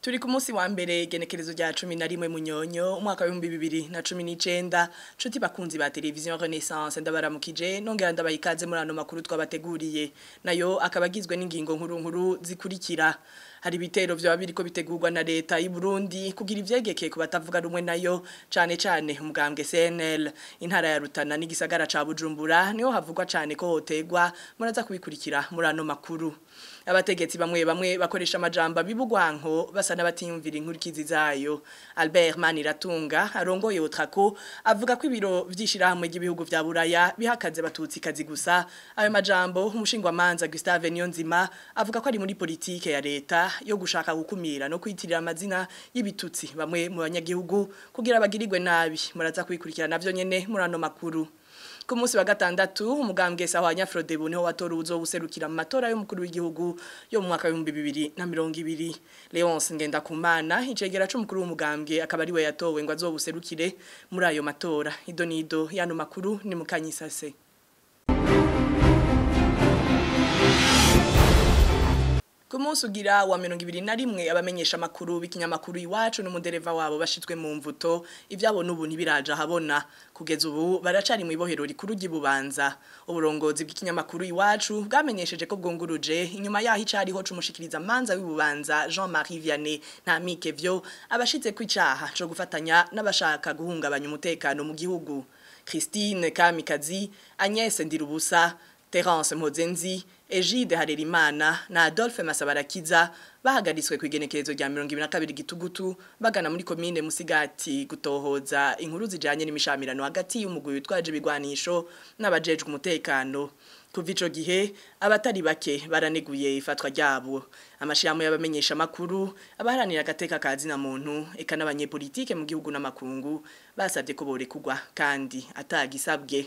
Turi ku munsi wa mbere, igenekerezo rya 11 Munyonyo umwaka wa 2019. Nshuti bakunzi ba Television Renaissance, ndabaramukije nongera ndabaha ikaze muri ano makuru twabateguriye, nayo akaba agizwe n'ingingo nkuru nkuru zikurikira: hari ibitero vyoba biriko bitegurwa na leta y'u Burundi kugira ivyegekeye ku batavuga rumwe nayo, cane cane umugambwe CNL. Intara ya Rutana n'igisagara ca Bujumbura niho havugwa cane ko hotegwa. Muraza kubikurikira muri ano makuru. Abategetsi bamwe bamwe bakoresha amajambo bibugwanko, basa n'abatiyumvira inkurikizi zayo. Albert Maniratunga arongoye Otrako avuga ko ibiro vy'ishirahamwe ry'ibihugu vya Buraya bihakaze Abatutsi kazi gusa. Ayo majambo, umushingwamanza Gustave Niyonzima avuga ko ari muri politike ya leta yo gushaka gukumira no kwitirira amazina y'ibitutsi bamwe mu banyagihugu kugira bagirirwe nabi. Muraza kubikurikira navyo nyene muri ano makuru. Ku munsi wa gatandatu, umugambwe Sahwanya Frodebu niho watora uwuzowuserukira mu matora y'umukuru w'igihugu yo mu mwaka wa 2020. Leonce Ngendakumana, icegera c'umukuru w'umugambwe, akaba ari we yatowe ngo azowuserukire muri ayo matora. Ido nido y'ano makuru ni mukanyisase. Ku munsi ugira wa 21, abamenyesha makuru b'ikinyamakuru Iwacu n'umudereva wabo bashitswe mu mvuto. Ivyabo n'ubu ntibiraja habona. Kugeza ubu baracari mu ibohero rikuru ry'Ibubanza. Uburongozi bw'ikinyamakuru Iwacu bwamenyesheje ko bwunguruje inyuma yaho icariho c'umushikiriza manza w'Ibubanza, Jean-Marie Vianney Ntamikevyo, abashitse ku icaha co gufatanya n'abashaka guhungabanya umutekano mu gihugu. Christine Kamikazi, Agnès Ndirubusa, Terence Mpozenzi, Egide Harerimana na Adolphe Masabarakiza bahagaritswe ku igenekerezo rya 22 Gitugutu, bagana muri komine Musigati gutohoza inkuru zijanye n'imishamirano hagati y'umugwi witwaje ibigwanisho n'abajejwe umutekano. Kuva ico gihe, abatari bake baraneguye ifatwa ryabo. Amashirahamwe y'abamenyesha makuru, abaharanira agateka ka zina muntu, eka n'abanyepolitike mu gihugu n'amakungu basabye ko borekurwa kandi atagisabwe.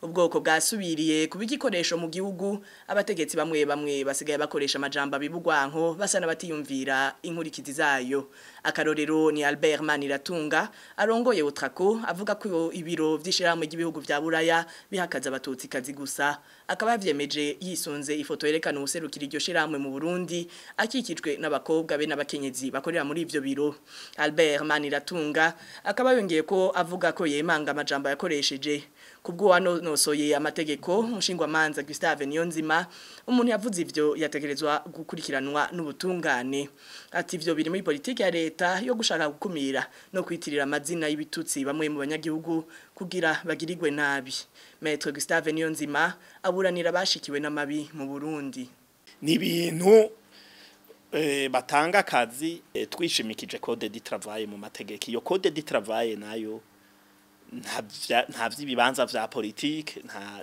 Ubwoko bwasubiriye kuba igikoresho mu gihugu. Abategetsi bamwe bamwe basigaye bakoresha amajambo abibugwanko, basa n'abatiyumvira inkurikizi zayo. Akarorero ni Albert Maniratunga arongoye Otrako, avuga ko ibiro vy'ishirahamwe ry'ibihugu vya Buraya bihakaza Abatutsi kazi gusa. Akaba yavyemeje yisunze ifoto yerekana uwuserukira iryo shirahamwe mu Burundi akikijwe n'abakobwa be n'abakenyezi bakorera muri ivyo biro. Albert Maniratunga akaba yongeye ko avuga ko yemanga amajambo yakoresheje. Kubwo wanonosoye amategeko, umushingwamanza Gustave Niyonzima, umuntu yavuze ivyo yategerezwa gukurikiranwa n'ubutungane. Ati ivyo biri muri politike ya leta yo gushaka gukumira no kwitirira amazina y'ibitutsi bamwe mu banyagihugu kugira bagirirwe nabi. Maître Gustave Niyonzima aburanira abashikiwe n'amabi mu Burundi. Ni ibintu batanga akazi twishimikije code du travail mu mategeko. Iyo code du travail nayo nta vy'ibibanza vya politike, nta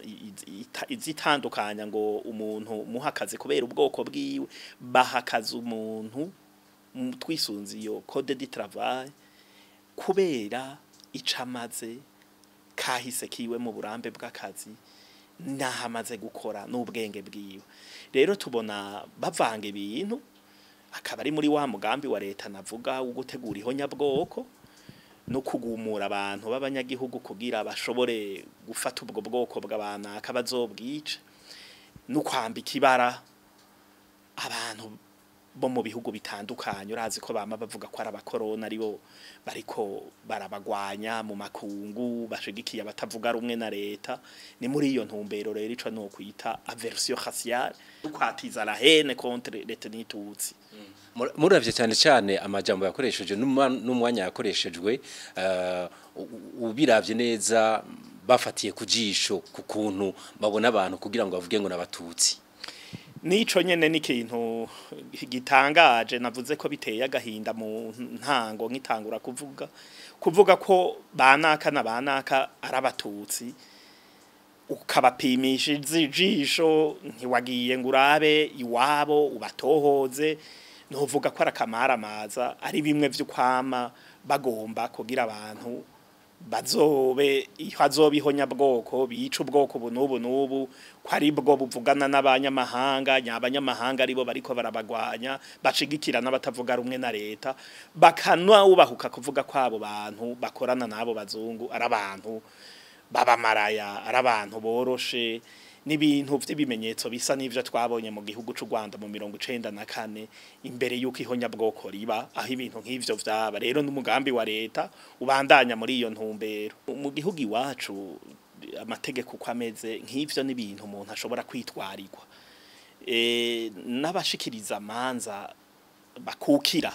izitandukanya ngo umuntu muha akazi kubera ubwoko bwiwe. Baha akazi umuntu twisunze iyo code du travail kubera icamaze kahise kiwe mu burambe bw'akazi naho amaze gukora n'ubwenge bwiwe. Rero tubona bavanga ibintu, akaba ari muri wa mugambi wa leta navuga wo gutegura ihonyabwoko no kugumura abantu b'abanyagihugu kugira bashobore gufata ubwo bwoko bw'abanaka bazobwica, no kwambika ibara abantu bo mu bihugu bitandukanye. Urazi ko bama bavuga ko ari abakorona, aribo bariko barabagwanya mu makungu, bashigikiye abatavuga rumwe na leta. Ni muri iyo ntumbero rero ico no kwita aversion raciale, kwatiza la haine contre l'ethnie tutsi. Muravye cyane cyane amajambo yakoresheje n'umwanya yakoreshejwe, ubiravye neza, bafatiye ku jisho ku kuntu babona abantu kugira ngo bavuge ngo n'Abatutsi? Nico nyene ni ikintu gitangaje. Navuze ko biteye agahinda mu ntango nkitangura kuvuga ko banaka na banaka ari Abatutsi, ukabapimisha ijisho, ntiwagiye ngo urabe iwabo ubatohoze. Novuga ko ari akamaramaza, ari bimwe vy'ukwama bagomba kugira abantu bazobe hazoba ihonyabwoko, bica ubwoko ubu n'ubu n'ubu, ko ari bwo buvugana n'abanyamahanga, nyabanyamahanga aribo bariko barabagwanya, bashigikira n'abatavuga rumwe na leta, bakanwa ubahuka kuvuga ko abo bantu bakorana n'abo bazungu ari abantu babamaraya, ari abantu boroshe. N'ibintu vy'ibimenyetso bisa n'ivyo twabonye mu gihugu c'u Rwanda mu 94 imbere yuko ihonyabwoko riba, aho ibintu nk'ivyo vyaba. Rero n'umugambi wa leta ubandanya muri iyo ntumbero. Mu gihugu iwacu amategeko uko ameze, nk'ivyo n'ibintu umuntu ashobora kwitwarirwa, n'abashikiriza amanza bakukira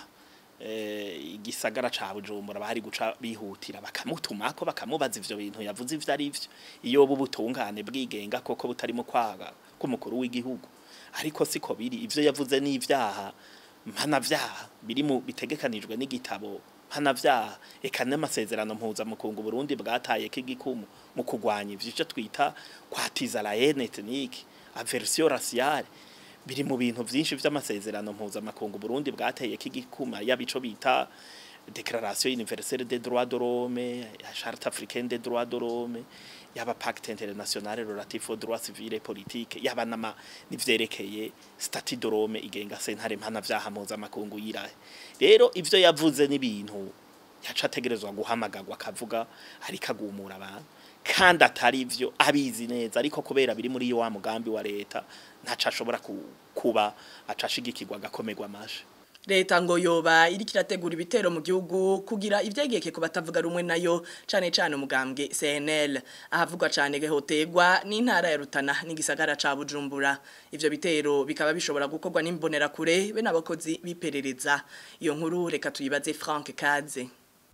igisagara ca Bujumbura bari guca bihutira bakamutumako, bakamubaza ivyo bintu yavuze ivyo ari vyo, iyo bubutungane bwigenga koko butarimo kwaga k'umukuru w'igihugu. Ariko siko biri, ivyo yavuze n'ivyaha mpanavyaha biri mu bitegekanijwe n'igitabo mpanavyaha, eka n'amasezerano mpuzamakungu Burundi bwataye k'igikumu mu kugwanya ivyo twita kwatiza la haine ethnique, aversion raciale, biri mu bintu vyinshi vy'amasezerano mpuzamakungu Burundi bwateye k'igikuma, yaba ico bita Déclaration universelle des droits de l'homme, Charte africaine des droits de l'homme, yaba Pacte international relatif aux droits civils et politiques, yaba nama n'ivyerekeye Statut de Rome igenga sentare mpanavyaha mpuzamakungu yirahe. Rero ivyo yavuze n'ibintu yaca ategerezwa guhamagagwa akavuga, ariko agumura abantu kandi atari ivyo, abizi neza, ariko kubera biri muri wa mugambi wa leta ntaco ashobora kuba acashigikirwa agakomerwa amashi. Leta ngo yoba iriko irategura ibitero mu gihugu kugira ivyegeke ku batavuga rumwe nayo, cane cane umugambwe CNL. Ahavugwa cane hotegwa n'intara ya Rutana n'igisagara ca Bujumbura. Ivyo bitero bikaba bishobora gukorwa n'imbonerakure be n'abakozi biperereza. Iyo nkuru reka tuyibaze Frank Kaze.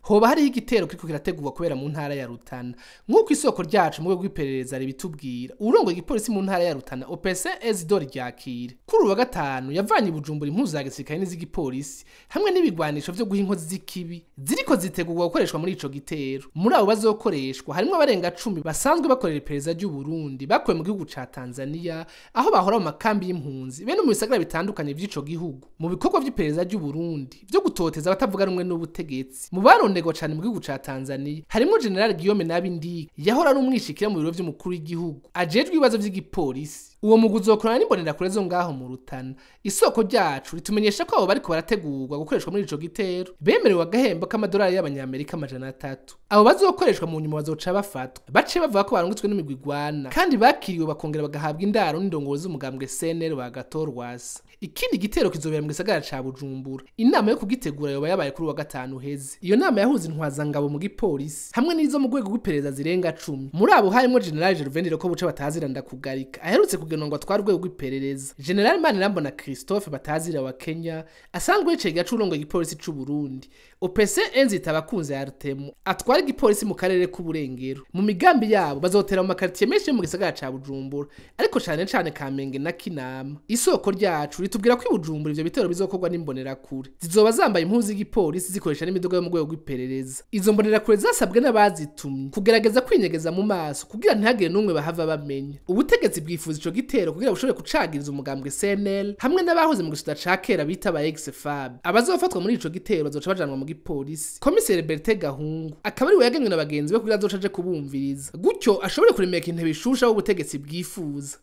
Hoba hariho igitero kiriko kirategurwa kubera mu ntara ya Rutana, nk'uko isoko ryacu mu rwego rw'iperereza ribitubwira. Urongoye igipolisi mu ntara ya Rutana, OPC Isidore Ryakire, kuri uyu wa gatanu yavanye i Bujumbura impuzu za gisirikare n'iz'igipolisi hamwe n'ibigwanisho vyo guha inkozi z'ikibi ziriko zitegurwa gukoreshwa muri ico gitero. Muri abo bazokoreshwa harimwo abarenga 10 basanzwe bakorera iperereza ry'u Burundi bakuwe mu gihugu ca Tanzania, aho bahora mu makambi y'impunzi be no mu bisagara bitandukanye vy'ico gihugu, mu bikorwa vy'iperereza ry'u Burundi vyo gutoteza abatavuga rumwe n'ubutegetsi. Mu barondegwa cane mu gihugu ca Tanzania harimwo General Guillaume Nabindiki, yahora ari umwishikira mu biro vy'umukuru w'igihugu ajejwe ibibazo vy'igipolisi. Uwo mugwi uzokorana n'imbonerakure zo ngaho mu Rutana. Isoko ryacu ritumenyesha ko abo bariko barategurwa gukoreshwa muri ico gitero bemerewe agahembo k'amadolari y'abanyamerika 300. Abo bazokoreshwa mu nyuma bazoca bafatwa, bace bavuga ko barungitswe n'imigwi igwana kandi bakiriwe, bakongera bagahabwa indaro n'indongozi z'umugambwe CNL wa Gatorwasa. Ikindi gitero kizobera mu gisagara ca Bujumbura. Inama yo kugitegura yoba yabaye kuri wa gatanu heze. Iyo nama yahuza intwazangabo mu gipolisi hamwe n'izo mu rwego rw'iperereza zirenga 10. Muri abo harimo General Gervais Ndirakobuca batazira ndakugarika, aherutse kugenwa ngo atware urwego rw'iperereza, General Manirambona Christophe batazira wa Kenya asanzwe yicaye gacurongo igipolisi c'u Burundi, OPC Enzita abakunze Artemo atwara igipolisi mu karere k'uburengero. Mu migambi yabo bazotera mu makartier menshi yo mu gisagara ca Bujumbura, ariko cane cane Kamenge na Kinama. Isoko ryacu ritubwira ko i Bujumbura ivyo bitero bizokorwa n'imbonerakure zizoba zambaye impuzu z'igipolisi, zikoresha n'imiduga yo mu rwego rw'iperereza. Izo mbonerakure zasabwe n'abazitumye kugerageza kwinyegeza mu maso kugira ntihagire n'umwe bahava bamenya. Ubutegetsi bwifuza ico gitero kugira bushobore kucagiriza umugambwe CNL hamwe n'abahoze mu gisata ca kera bita ba ex-FAB. Abazofatwa muri ico gitero bazoca bajanwa mu gipolisi. Komiseri Bertin Gahungu akaba ari we yagenywe na bagenzi be kugira azoca aje kubumviriza, gutyo ashobore kuremeka intebe ishusha w'ubutegetsi bwifuza.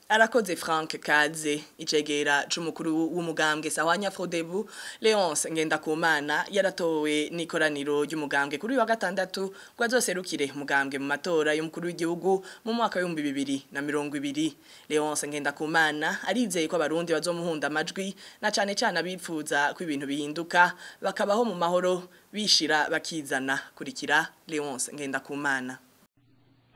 Arakoze Frank Kaze. Icegera c'umukuru w'umugambwe Sahwanya Frodebu, Leonce Ngendakumana, yaratowe n'ikoraniro ry'umugambwe kuri wa gatandatu ngo azoserukire umugambwe mu matora y'umukuru w'igihugu mu mwaka w'ibihumbi 2020. Leonce Ngendakumana arizeye ko abarundi bazomuhunda amajwi, na cane cane abipfuza ko ibintu bihinduka bakabaho mu mahoro bishira bakizana. Kurikira Leonce Ngendakumana.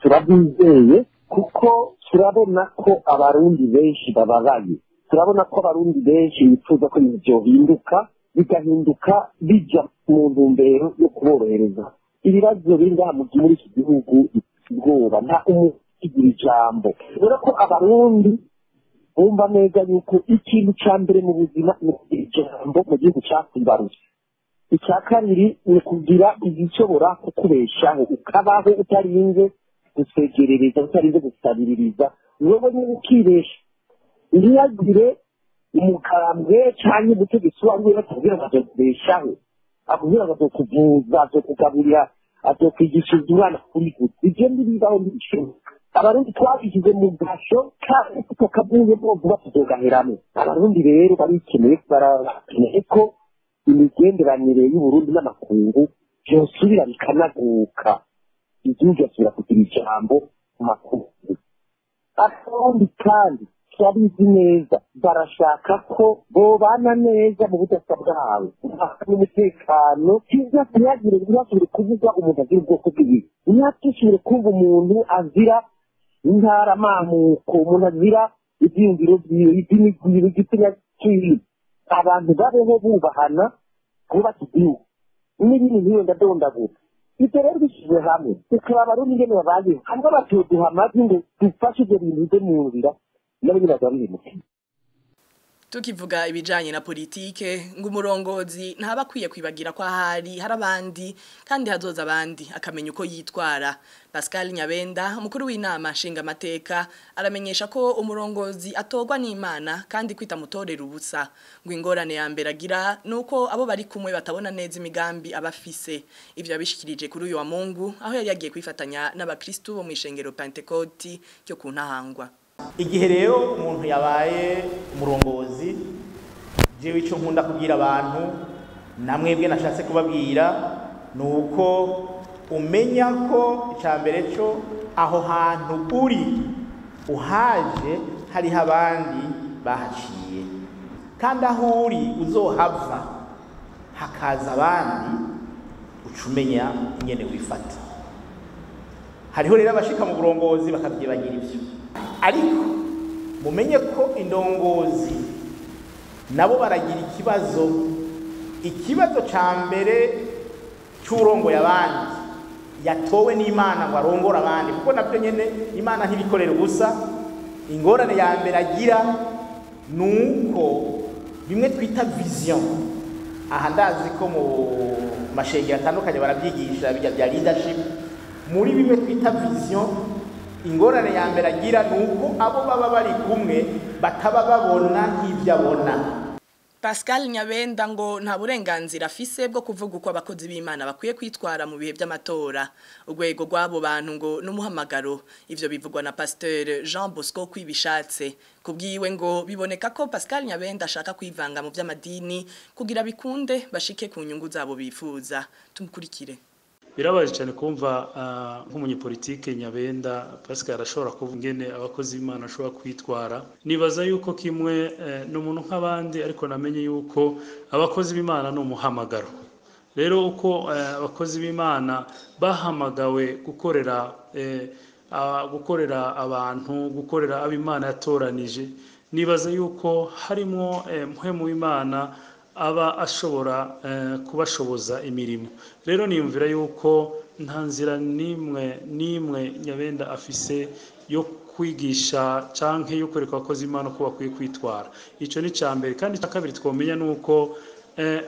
Turabyizeye kuko turabona ko abarundi benshi bababaye, turabona ko abarundi benshi bifuza ko ibintu vyohinduka, bigahinduka bija mu ntumbero yo kuborohereza. Ibibazo biri ngaha muri iki gihugu ubwoba, nta umugira ijambo. Kubera ko abarundi bumva neza yuko ikintu ca mbere mu buzima ni ukugira ijambo mu gihugu cakwibarutse. Icya kabiri ni ukugira igishobora kukubeshaho, ukabaho utarinze gusegerereza, utarinze gusabiririza, wewe niba ukibesha. Ntiyagire umukambwe canke umutegetsi uwo ari we bakubwira ngo azokubeshaho, akubwira ngo azokuvuza, azokugaburira, azokwigishiriza umwana kuri gusa. Ivyo ntibibaho, ntibishoboka. Abarundi twabishyize mu gasho kandi tukakavuyemo vuba tuzogaheramwo. Abarundi rero barikeneye, barakeneye ko imigenderanire y'Uburundi n'amakungu vyosubira bikanaguka, igihugu gasubira kugira ijambo mu makungu. Abarundi kandi turabizi neza, barashaka ko bobana neza mu budasa bwabo n'umutekano. Ntihagire, ntihasubire kuvuga umuntu azira ubwoko bwiwe, ntihasubire kumva umuntu azira intara amamuko, umuntu azira ibyiyumviro byiwe, idini ryiwe, igitsina ciwe. Abantu babeho bubahana, bubaka igihugu n'ibindi nk'iyo ndadondagura. Ibyo rero bishyizwe hamwe, tukaba Abarundi ingene babayeho hamwe, batoduha amajwi ngo dufashe ibyo bintu bive mu nzira, nabo nyine bazaba bihemukiye. Tukivuga ibijanye na politike, ngo umurongozi ntaba akwiye kwibagira ko ahari hari abandi kandi hazoza abandi, akamenya uko yitwara. Pascal Nyabenda, umukuru w'inama nshinga amateka, aramenyesha ko umurongozi atorwa n'Imana kandi kwita mutorera ubusa. Ngo ingorane ya mbere agira nuko abo bari kumwe batabona neza imigambi abafise. Ivyo yabishikirije kuri uyu wa Mungu, aho yari yagiye kwifatanya n'abakristu bo mw'ishengero Pentecote ryo ku Ntahangwa. Igihe rero umuntu yabaye umurongozi, jewe icyo nkunda kubwira abantu, namwebwe nashatse kubabwira, ni uko umenya ko icya mbere cyo aho hantu uri uhaje hariho abandi bahaciye, kandi aho uri uzohava hakaza abandi, uca umenya ingene wifata. Hariho rero abashika mu burongozi bakabyibagira ibyo, ariko mumenye ko indongozi nabo baragira ikibazo. Ikibazo ca mbere c'urongoye abandi yatowe n'Imana ngo arongore abandi, kuko nabyo nyene Imana ntibikorera ubusa. Ingorane ya mbere agira nuko bimwe twita vision, aha ndazi ko mu mashengero atandukanye barabyigisha bijya bya leadership, muri bimwe twita vision, ingorane ya mbere agira nuko abo baba bari kumwe bataba babona nk'ibyo abona. Pascal Nyabenda ngo nta burenganzira afise bwo kuvuga uko abakozi b'Imana bakwiye kwitwara mu bihe by'amatora. Urwego rw'abo bantu ngo n'umuhamagaro. Ivyo bivugwa na Pasteur Jean Bosco Kwibishatse. Kubwiwe ngo biboneka ko Pascal Nyabenda ashaka kwivanga mu by'amadini kugira bikunde bashike ku nyungu zabo bifuza. Tumukurikire. Birabaje cyane kumva nk'umunyepolitike Nyabenda Pascal arashobora kuvuga ingene abakozi b'Imana ashobora kwitwara. Nibaza yuko kimwe n'umuntu nk'abandi, ariko namenye yuko abakozi b'Imana ni umuhamagaro. Rero uko abakozi b'Imana bahamagawe gukorera abantu, gukorera ab'Imana yatoranije, nibaza yuko harimo mpwemu w'Imana aba ashobora kubashoboza imirimo. Rero niyumvira yuko nta nzira n'imwe Nyabenda afise yo kwigisha canke yo kwereka abakozi b'Imana uko bakwiye kwitwara. Ico ni ca mbere. Kandi icya kabiri twomenya nuko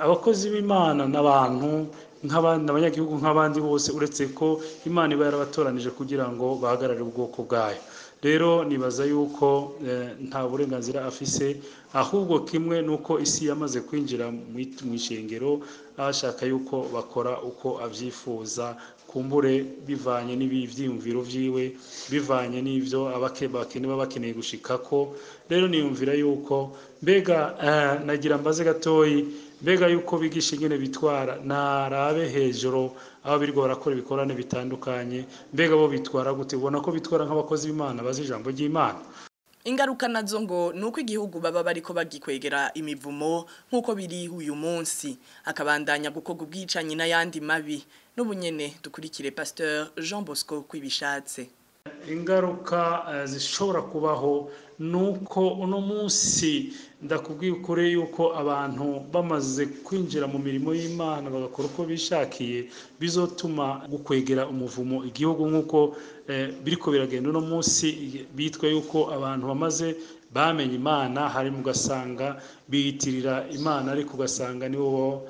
abakozi b'Imana n'abantu nk'abandi, abanyagihugu nk'abandi bose, uretse ko Imana iba yarabatoranije kugira ngo bahagarare ubwoko bwayo. Rero nibaza yuko nta burenganzira afise, ahubwo kimwe nuko isi yamaze kwinjira mu ishengero, ashaka yuko bakora uko avyifuza, kumbure bivanye n'ibyiyumviro vyiwe, bivanye n'ivyo abakene baba bakeneye gushikako. Rero niyumvira yuko mbega nagira mbaze gatoyi, mbega yuko bigisha ingene bitwara, narabe hejuru aho birirwa barakora ibikorane bitandukanye, mbega bo bitwara gute? Ubona ko bitwara nk'abakozi b'Imana bazi ijambo ry'Imana. Ingaruka nazo ngo nuko igihugu baba bariko bagikwegera imivumo nkuko biri uyu munsi, akabandanya gukorwa ubwicanyi n'ayandi mabi. N'ubunyene dukurikire Pasteur Jean Bosco Kwibishatse. Ingaruka zishobora kubaho nuko uno munsi ndakubwiye ukuri yuko abantu bamaze kwinjira mu mirimo y'Imana bagakora uko bishakiye, bizotuma gukwegera umuvumo igihugu nkuko biriko biragenda uno munsi. Bitwa yuko abantu bamaze bamenye Imana, hari mugasanga biyitirira Imana, ariko ugasanga nibo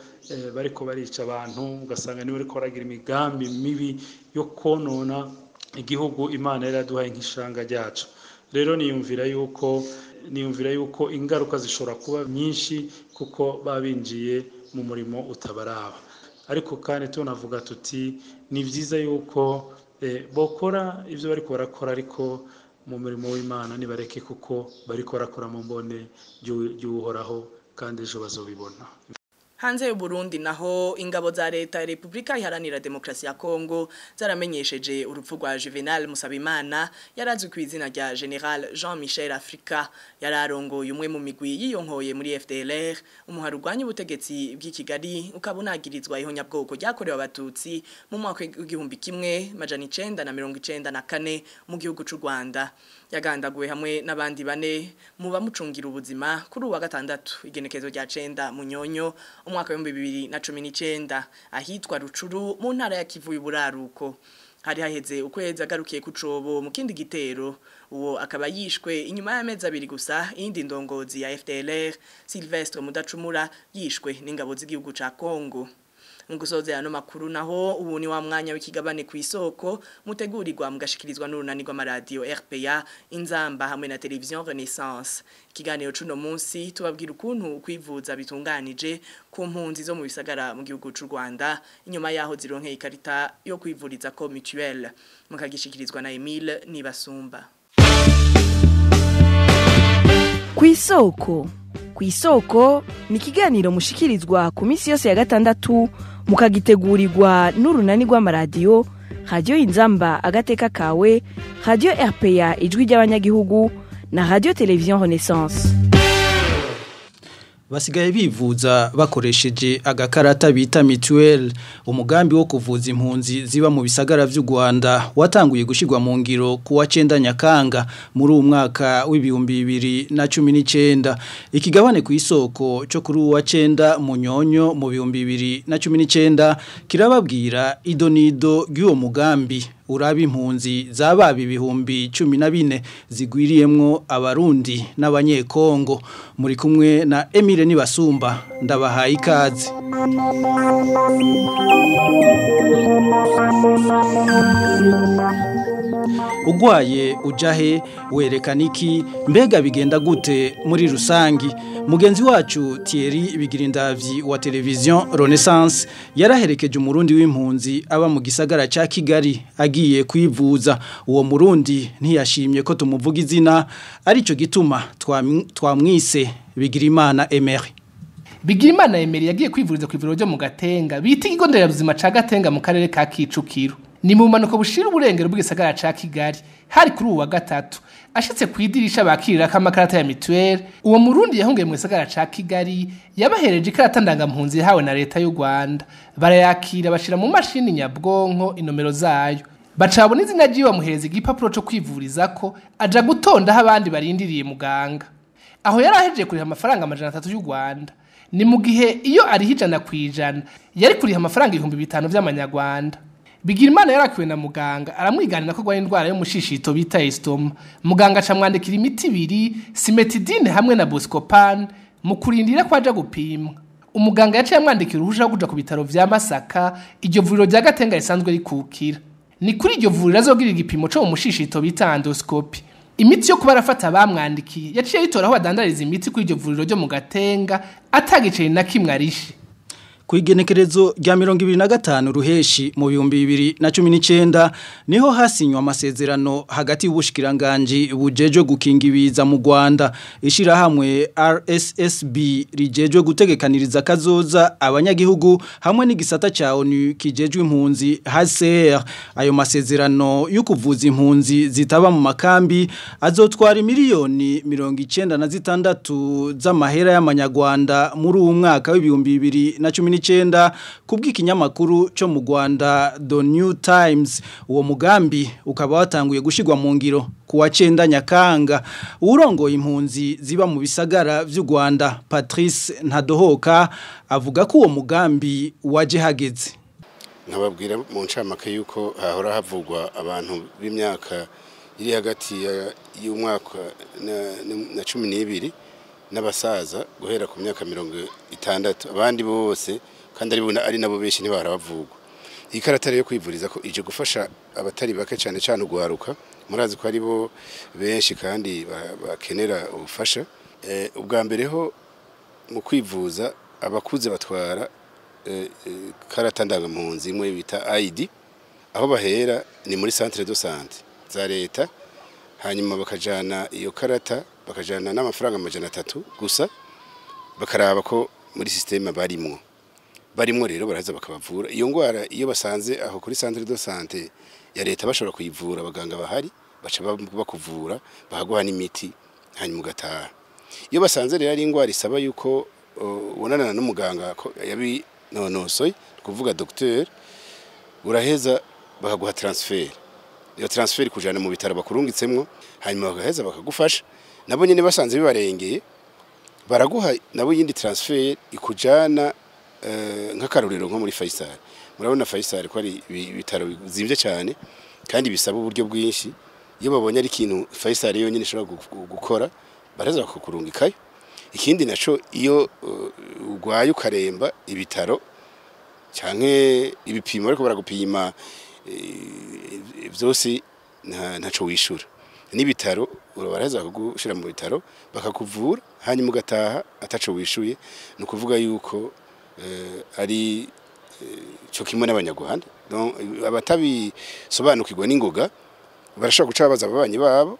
bariko barica abantu, ugasanga nibo bariko baragira imigambi mibi yo konona igihugu Imana yaraduhaye nk'ishanga ryacu. Rero niyumvira yuko ingaruka zishobora kuba nyinshi kuko babinjiye mu murimo utabaraba. Ariko kandi tunavuga tuti ni vyiza yuko bokora ivyo bariko barakora, ariko mu murimo w'Imana nibareke, kuko bariko barakora mu mbone y'Uhoraho kandi ejo bazobibona. Hanze y'u Burundi naho ingabo za leta ya Republika Iharanira Demokrasi ya Kongo zaramenyesheje urupfu rwa Juvenal Musabimana yarazwi ku izina rya General Jean-Michel Afrika yararongoye umwe mu migwi yiyonkoye muri FDLR umuhari urwanya ubutegetsi bw'i Kigali ukaba unagirizwa ihonyabwoko ryakorewe abatutsi mu mwaka w'1994 mu gihugu c'u Rwanda. Yagandaguwe hamwe n'abandi bane mu bamucungira ubuzima kuri uwa gatandatu igenekezo rya 9 Munyonyo umwaka wa 2019 ahitwa Rucuru mu ntara ya Kivu y'Uburaruko. Hari haheze ukwezi agarukiye ku cobo mu kindi gitero, uwo akaba yishwe inyuma y'amezi abiri gusa iyindi ndongozi ya FDLR Sylvestre Mudacumura yishwe n'ingabo z'igihugu ca Kongo. Mu ano makuru naho ubu ni wa mwanya w'ikigabane ku isoko mutegurirwa mugashikirizwa n'urunani rw'amaradiyo RPA Inzamba hamwe na Television Renaissance. Ikiganiro cuno munsi tubabwira ukuntu kwivuza bitunganije ku mpunzi zo mu bisagara mu gihugu c'u Rwanda inyuma yaho zironkeye ikarita yo kwivuriza ko mutuelle, mukagishikirizwa na Emile Nibasumba. Kw'isoko Kw'isoko ni ikiganiro mushikirizwa ku minsi yose ya gatandatu mukagitegurirwa n'urunani rw'amaradiyo Radio Inzamba agateka kawe, Radio RPA ijwi ry'abanyagihugu na Radio Television Renaissance. Basigaye bivuza bakoresheje agakarata bita mutuelle. Umugambi wo kuvuza impunzi ziba mu bisagara vy'u Rwanda watanguye gushirwa mu ngiro kuwa 9 Nyakanga muri uyu mwaka w'ibihumbi 2019. Ikigabane ku isoko cyo kuri uwa 9 Munyonyo mu 2019 kirababwira idonido ry'uwo mugambi uraba impunzi zababa 14,000 zigwiriyemwo abarundi n'abanyekongo. Muri kumwe na Emile Nibasumba, ndabahaye ikaze. Ugwaye ujahe werekana iki, mbega bigenda gute muri rusangi? Mugenzi wacu Thierry Bigirindavyi wa Television Renaissance yaraherekeje umurundi w'impunzi aba mu gisagara ca Kigali agiye kwivuza. Uwo murundi ntiyashimye ko tumuvuga izina, arico gituma twamwise Bigirimana Emery. Bigirimana Emery yagiye kwivuriza ku ivuriro ryo mu Gatenga bita ikigo nderabuzima ca Gatenga mu karere ka Kicukiro. Ni mu manuko bushira uburengero bw'igisagara ca Kigali. Hari kuri uwa gatatu ashitse kwidirisha bakirira kamakarata ya mutuelle. Uwo murundi yahungiye mu gisagara ca Kigali yabahereje ikarata ndangampunzi yahawe na leta y'u Rwanda, barayakira bashira mu mashini nyabwonko inomero zayo, bacabona izina ryiwe bamuhereza igipapuro co kwivurizako aja gutonda aho abandi barindiriye muganga. Aho yari ahejeje kuriha amafaranga 300 y'u Rwanda, ni mu gihe iyo ariho 100% yari kuriha amafaranga 5,000 vy'amanyarwanda. Bigirimana yarakiwe na muganga aramwiganira ko gwari indwara y'umushishito bita estoma. Muganga acamwandikira imiti ibiri, simetidine hamwe na Buscopan, mu kurindira ko aja gupimwa. Umuganga yaciye amwandikira uruhusha rwo kuja ku bitaro vya Masaka, iryo vuriro rya Gatenga risanzwe rikukira. Ni kuri iryo vuriro azogira igipimo co mu mushishito bita endoscopy. Imiti yo kuba arafata bamwandikiye yaciye yitora aho badandariza imiti kuri iryo vuriro ryo mu Gatenga atagiceri na kimwe arishe. Kuigenekerezo rya 2025 ruheshi mu 2019 niho hasinywa amasezerano hagati y'ubushikiranganje bujejwe gukinga ibiza mu Rwanda, ishirahamwe RSSB rijejwe gutegekaniriza kazoza abanyagihugu hamwe n'igisata ca ONU kijejwe impunzi HCR. Ayo masezerano yo kuvuza impunzi zitaba mu makambi azotwara miliyoni 96 z'amahera y'amanyarwanda muri uyu mwaka w'ibihumbi 2019 kubw'ikinyamakuru cyo mu Rwanda The New Times. Uwo mugambi ukaba watanguye gushirwa mu ngiro kuwa 9 Nyakanga. Urongoye impunzi ziba mu bisagara vy'u Rwanda Patrice Ntadohoka avuga ko uwo mugambi waje hageze. Nkababwira mu ncamake yuko hahora havugwa abantu b'imyaka iri hagati y'umwaka na 12 n'abasaza guhera ku myaka 60, abandi bose kandi ari nabo benshi ntibarabavugwa. Iyi karata yo kwivuriza ko ije gufasha abatari bake cyane cyane ugwaruka, murazi ko ari bo benshi kandi bakenera ubufasha. Ubwa mbere ho mu kwivuza abakuze batwara karata ndangampunzi imwe bita ID, aho bahera ni muri centre de santé za leta, hanyuma bakajana iyo karata bakajana n'amafaranga 300 gusa, bakaraba ko muri systeme barimwo. Barimwo rero baraza bakabavura iyo ngwara. Iyo basanze aho kuri centre de santé ya leta bashobora kuyivura, abaganga bahari baca bakuvura, bahaguha n'imiti, hanyuma ugataha. Iyo basanze rero ari ingwara isaba yuko ubonana n'umuganga yabinonosoye, kuvuga docteur, uraheza bakaguha transfert. Iyo transfert kujana mu bitaro bakurungitsemwo, hanyuma bagaheza bakagufasha. Nabo nyene basanze bibarengeye, baraguha nabo yindi transfert ikujana, nk'akarorero nko muri Faisal. Murabona Faisal ko ari ibitaro bizimvye cyane kandi bisaba uburyo bwinshi. Iyo babonye ari ikintu Faisal yonyine ishobora gukora, baraza bakakurungikayo. Ikindi naco, iyo ugwaye ukaremba, ibitaro canke ibipimo ariko baragupima vyose ntaco wishura. N'ibitaro baraza bakagushira mu bitaro, bakakuvura, hanyuma ugataha ataco wishuye. Ni ukuvuga yuko ari cyo kimwe n'abanyarwanda. Abatabisobanukirwa n'ingoga barashobora guca babaza ababanyi babo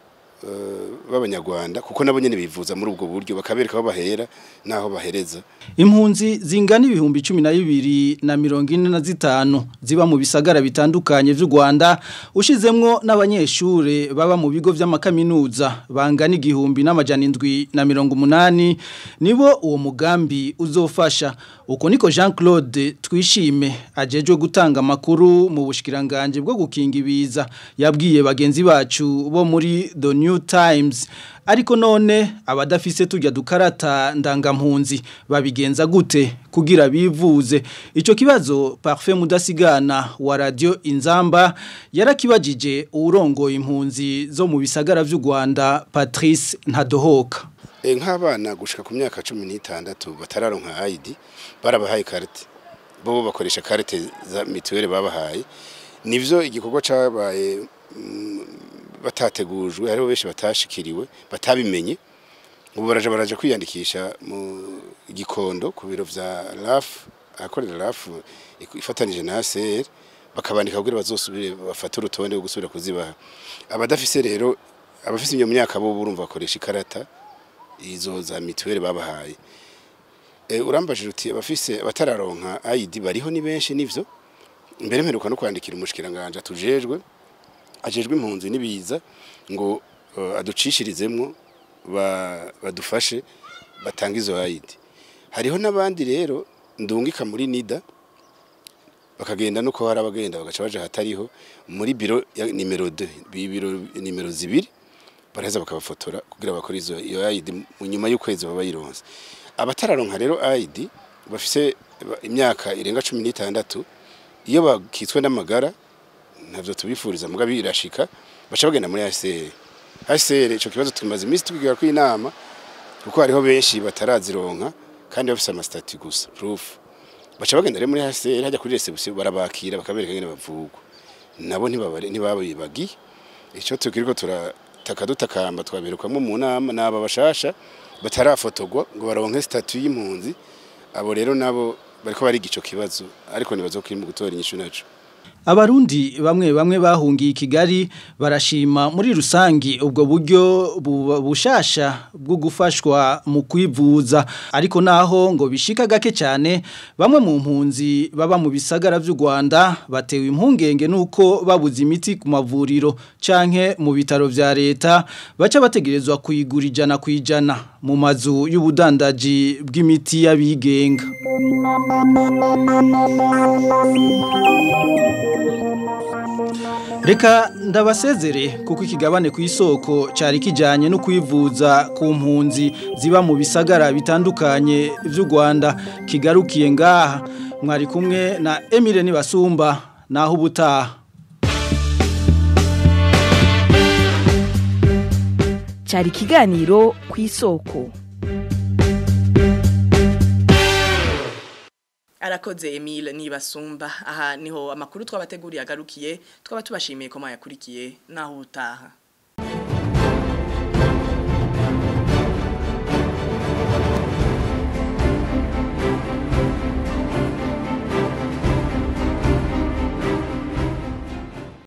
b'abanyarwanda, kuko nabo nyene bivuza muri ubwo buryo, bakabereka aho bahera naho bahereza. Impunzi zingana 12,045 ziba mu bisagara bitandukanye vy'u Rwanda, ushizemwo n'abanyeshure baba mu bigo vy'amakaminuza bangana 1780, nibo uwo mugambi uzofasha. Uko niko Jean Claude Twishime, ajejwe gutanga amakuru mu bushikiranganje bwo gukinga ibiza, yabwiye bagenzi bacu bo muri The New Times. Ariko none abadafise tujya dukarata ndangampunzi babigenza gute kugira bivuze? Ico kibazo Parfait Mudasigana wa Radio Inzamba yarakibajije urongoye impunzi zo mu bisagara vy'u Rwanda, Patrice Ntadohoka. Nk'abana gushika ku myaka 16 batararonka ID, barabahaye carte. Bo bakoresha carte za mutuelle babahaye. Nivyo, igikorwa cabaye batategujwe, hariho benshi batashikiriwe, batabimenye. Ubu baraje kwiyandikisha mu Gikondo ku biro vya RAF, ahakorera RAF ifatanije na ACR, bakabandika kugira bazosubire bafate urutonde rwo gusubira kuzibaha. Abadafise rero, abafise iyo myaka, bo urumva bakoresha ikarata izo za mituweli babahaye. Urambajije uti abafise abatararonka ID bariho ni benshi. Nivyo, mbere mperuka no kwandikira umushikiranganje atujejwe, ajejwe impunzi n'ibiza, ngo aducishirizemwo badufashe batanga izo ID. Hariho n'abandi rero ndungika muri NIDA, bakagenda, nuko hari abagenda bagaca baja hatariho, muri biro ya nimero 2, biro nimero 2, baraheza bakabafotora kugira bakore izo iyo ID. Mu nyuma y'ukwezi baba bayironse. Abatararonka rero ID bafise imyaka irenga 16, iyo bakitswe n'amagara, ntavyo tubifuriza muga birashika, baca bagenda muri HCR. HCR ico kibazo tumaze iminsi tukigira ko inama, kuko hariho benshi batarazironka kandi bafise ama statut gusa, proof. Baca bagenda rero muri HCR hajya kuri réception, barabakira, bakabereka ngene bavugwa. Nabo ntibabare ntibabibagiye. Ico tukiriko turataka dutakamba, twabirukamwo mu nama, n'aba bashasha batarafotogwa ngo baronke statut y'impunzi. Abo rero nabo bariko bariga ico kibazo, ariko nibazo kiri mu gutora inyishu naco. Abarundi bamwe bamwe bahungiye i Kigali barashima muri rusangi ubwo buryo bushasha bwo gufashwa mu kwivuza, ariko naho ngo bishika gake cyane, bamwe mu mpunzi baba mu bisagara vy'u Rwanda batewe impungenge nuko babuze imiti ku mavuriro canke mu bitaro vya leta, baca bategerezwa kuyigura 100% mu mazu y'ubudandaji bw'imiti y'abigenga. Reka ndabasezere, kuko ikigabane ku isoko cyari kijanye no kwivuza ku mpunzi ziba mu bisagara bitandukanye vy'u Rwanda kigarukiye ngaha. Mwari kumwe na Emile Nibasumba, naho ubutaha. Cyari ikiganiro ku isoko. Arakoze Emile Nibasumba. Aha niho amakuru twabateguriye agarukiye, twaba tubashimiye ko mwayakurikiye, naho utaha.